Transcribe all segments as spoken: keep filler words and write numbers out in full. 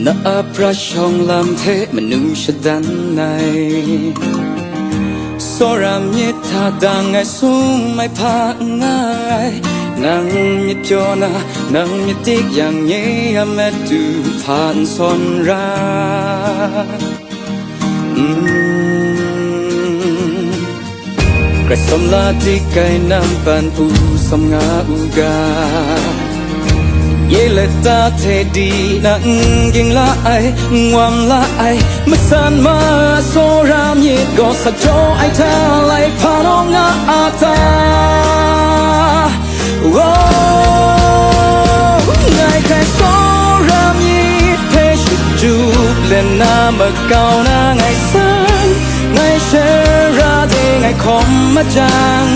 Na a pra shawng lam hte manu shadan ai, tsawra myit hta dang ai sum ai hpa n nga ai. Nang myit pyaw na, nang myit dik yang, nye a matu hpa n sawn ra. Mm. Grai sawm la dik ai, nampan u sawm nga u ga. Nye lata hte di na n ging la ai, n wam la ai, matsan ma tsawra myit gaw sa jaw ai hta lai hpa rawng nga a ta? Wow, ngai hkrai tsawra myit hpe shut jup let na makau na ngai san, ngai shara de ngai hkawm majang,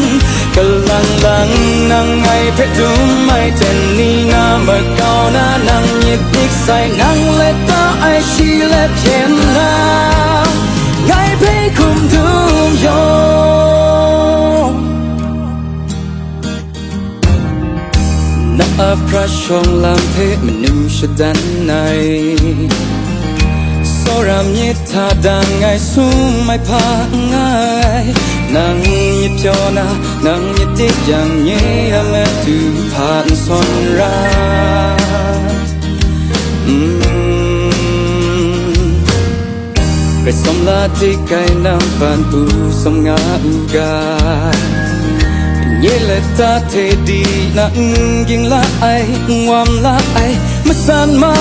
kalang lang nang ngai hpe dum ai ten ni na makau na nang myit dik sai, nang lata ai shi let hpyen na, ngai hpe hkum dum yaw. Na a pra shawng lam hte manu shadan ai, tsawra myit hta dang ai sum ai hpa n nga ai. Nang myit pyaw na, nang myit dik yang, nye a matu hpa n sawn ra. Mm. Grai sawm la dik ai, nampan u sawm nga u ga. Nye lata hte di na n ging la ai, n wam la ai, matsan ma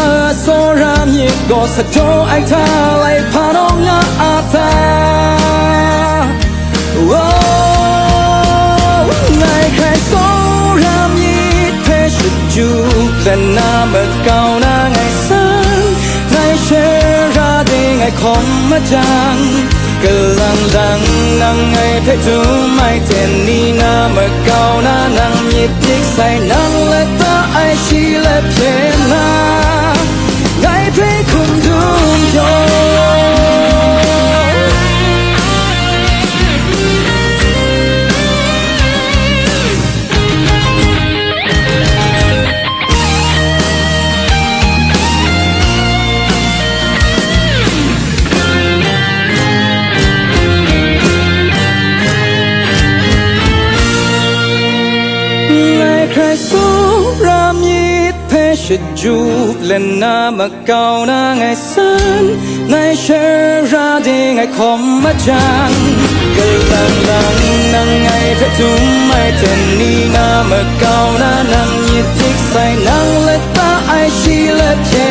tsawra myit gaw sa jaw ai hta lai hpa rawng nga a ta? Wow, ngai hkrai tsawra myit hpe shut jup let na makau na ngai san, ngai shara de ngai hkawm majang, kalang lang nang ngai hpe dum ai ten ni na makau na nang myit dik sai, nang lata ai shi let hpyen na, ngai hpe hkum dum yaw. Ngai hkrai tsawra myit hpe shut jup let na makau na ngai san, ngai shara de ngai hkawm majang, kalang lang nang ngai hpe dum ai ten ni na makau na nang myit dik sai, nang lata ai shi let hpyen